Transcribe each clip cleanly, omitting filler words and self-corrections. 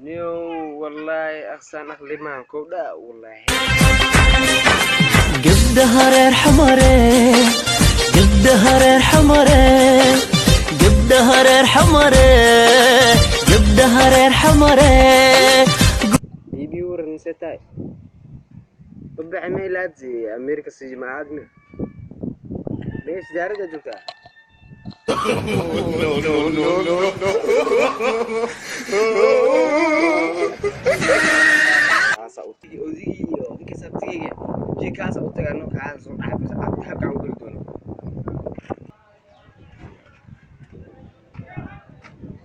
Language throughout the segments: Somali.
Niyow wallaahi aqsaan aqli maahan kowdha wallaahi. Gabdhaha reer Xamare, gabdhaha reer Xamare, gabdhaha reer Xamare, gabdhaha reer Xamare. Bibi, waran, see tahay? Babaxe mailaadzi Amerika si maadmi meesha diyaaradda joogtaa? No, no, no, no, no. Kaasa u tigi odigii iyo ninka sabtigayga jii kaasa u tagano kaasa soo dhaxay habkaan u geli doono.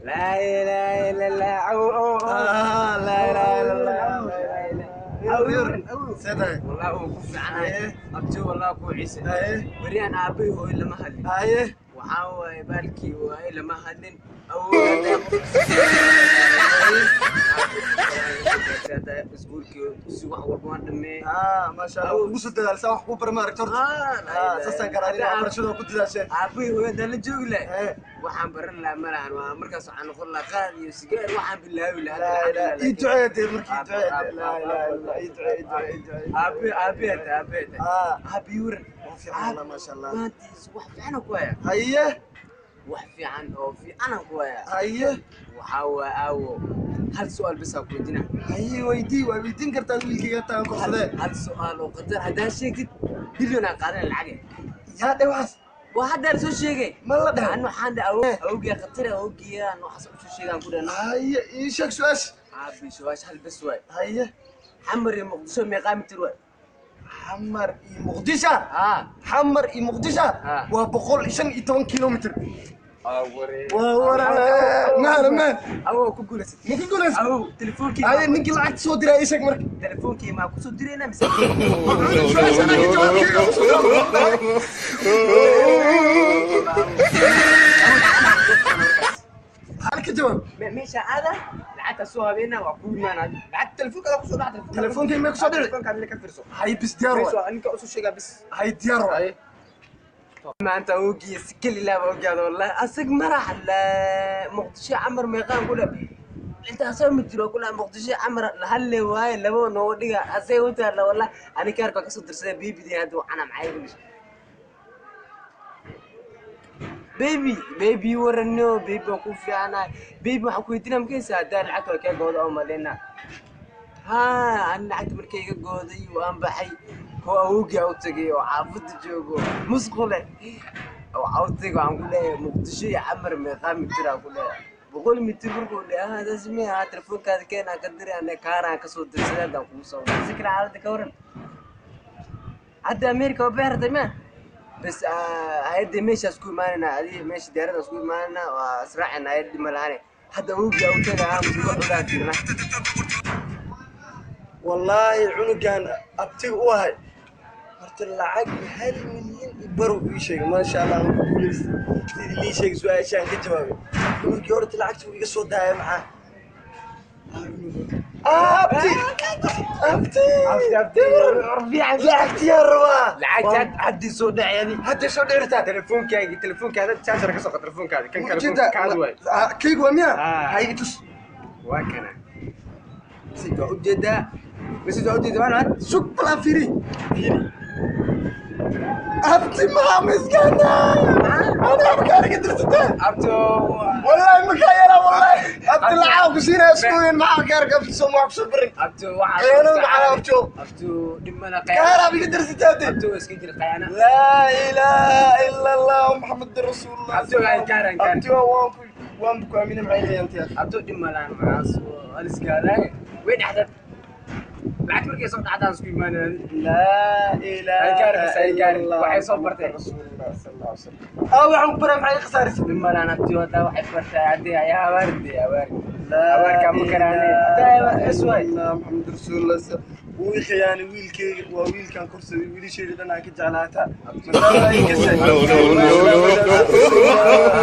Laa ilaaha illa allah, aw aw aw. Laa ilaaha illa allah. Aw, wallahi uu ku fiicanahay abti, wallahi ku ciise beriyaan aabbahay hooyo lama hadlin. Waxaa waaye baalkii waaye lama hadlin. Iskuulkii si wax walba waan dhameeyey. Maasha Allah, ugu soo dadaalsaa wax kuu bara ma aragto horta. Saasaan karaa inaa waxbarashada ku dadaasheen. Aabbahay hooyo haddaan la joogi lahay waxaan baran lahaa malahan, waa markaas waxaan noqon lahaa qaad iyo sigaar waxaan bilaabi lahaa. Ii ducee dee, markii ducee, laa ilaaha illa Allah, ii ducee, ii ducee, ii ducee. Aabe aabe hata aabe hata aabe waran. Waa fiican wallah, maasha Allah. Maantiis wax fiican ku haya. Wax fiican oo fiican ku haya. Waxaa waaye aawo hal su'aal bas aan ku weydiina. Haye, weydii, waa weydiin kartaa wiilkayga taan korsadee. Hal su'aal oo qatar haddaa sheegtid billion aan qaadan lacag. Yaa dhe waxaas? Waa hadda la soo sheegay. Ma la dhahay? Anu waxaan dhahay awowgiya khatar, awowgiya aan waxaas usoo sheegaan ku dhahno. Haye, ii sheeg su-aasha. Aabi, su-aasha hal bas waay. Xamar iyo Muqdisho meeqaa mitir waay? Xamar iyo Muqdisho? Haa. Xamar iyo Muqdisho waa 115 kilomitr. Waa wara mahana mahan. Awow, ku guulaysat. Ma ku guulaysa? Awow, telefoonkii. Haye, ninkii lacagta soo diraa ii sheeg marka. Telefoonkii maa kusoo diraynaa mise? Su-aasha anaa ka jawaabkayga usoo diro. Hal ka jawaab. Meesha aada lacagta soo habeena waa ku imaanaa lacag telefoonkaada kusoo dhaca. Telefoonkay may kusoo dhici? Telefoonkaada ka fiirso. Haye, bis diyaar waay. Meesha ninka usoo sheegaa bis. Haye, diyaar waay. Maanta awowgiya si keli laaba ogaada wallahi asag marax la Muqdisho Camar meeqaan ku dheh intaasoo ma jiro ku dheh Muqdisho Camar halle waaye labo nooga dhiga asag u taalla wallahi ani kaarka kasoo dirsaday bibidi hadda waxana maxay ku dhashay. Baby, baby, warano baby, waan ku fiicanahay baby. Waxaan ku weydiinaa makaysa haddaa lacagta waa kaa gooda oo maleyna haa ani lacagta markay iga gooday waan baxay koo awowgii u tagay oo xaafadda joogo musqule waxaa u tagay waxaan ku leeyahay Muqdisho iyo Camar meeqaa mitir aan ku leeyahay 100 mitir. Markuu dhahay ah saas miya ah telefoonkaada keen aan ka diray ane kaaraan kasoo dirsaday haddaan kugu soo waday si kale. Xaaladda ka waran hadda? America waa beertay ma bas hay'adda meeshaas ku imaanayna adiga meesha diyaaradaas ku imaanayna waa israacayna hay'adda ma lahane hadda awowgii u tagay ah musibo xulaa jirna. Wallaahi cunugan abtiga u ahay horta lacag 1 milyan iyo barow ii sheegay, maasha Allah, waan ku guulaystay sidii lii sheegay su-aashaan ka jawaabay. Cunugii horta lacagta uu iga soo daaya maxaa? Abti, abti, lacagtiyaa rabaa. Lacagta haddii soo dhacay adi. Hadda soo dhirtaa. Telefoonkaagi, telefoonkaada charger ka soo qad telefoonkaada kan telefoonka kaad waay. Kaygu waa miya? Ah. Hayga tus. Waa kana message waa ujeedaa, message waa ujeedaa waan. Sug balaan fiiri, fiiri. Abti, maxaa miskaana aniga makaaniga dirsateen? Abto. Wallahi makaa yeelaa, wallahi abti lacag ku siinaya iskuuyin maxaa kaarka abti soo maa kusoo barin. Abto, waxaa Khiyaanada maxaa, abto? Abto, dhib mala khiyaana. Kaaraab iga dirsateede. Abto, iska jir khiyaana. Laa ilaaha ila Allah Muxamad rasuulullah. Abto, ay kaaran kaaran. Abti, waan ku waan ku aamina maxay khiyaantiya. Abto, dhib malaan maxaas aliskaadaay way dhexda lacag markay soo dhacdaan isku imaanayaan. Laa ilaaha Ay kaarka, ay kaarka. illa Allah, Waxay soo bartay. Rasuulullah sal allahu alay wasalam. Ah, waxaan ku baray maxay khasaarisay? Dhib malaan abti wadaa waxay bartay haddii ayaa abaardi abaar Laa abaarka ma karaane haddaa is waay. ilaaha Muxamad rasuulullah wuu i khiyaanay wiilkayga, waa wiilkan korsaday, wiilashayda dhan aan ka jeclaataa. Masaala ii gashay. No, no, no, no.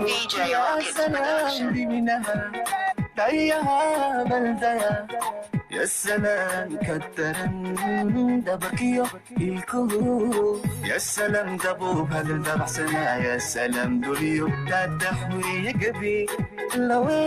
DJ Rockets Production. Dhayaha baldaya, ya salaam kadaran dabarkiyo ilkuhu, ya salaam dabuub hadal dabacsana, ya salaam duliyo daadax weeye gebi lawe.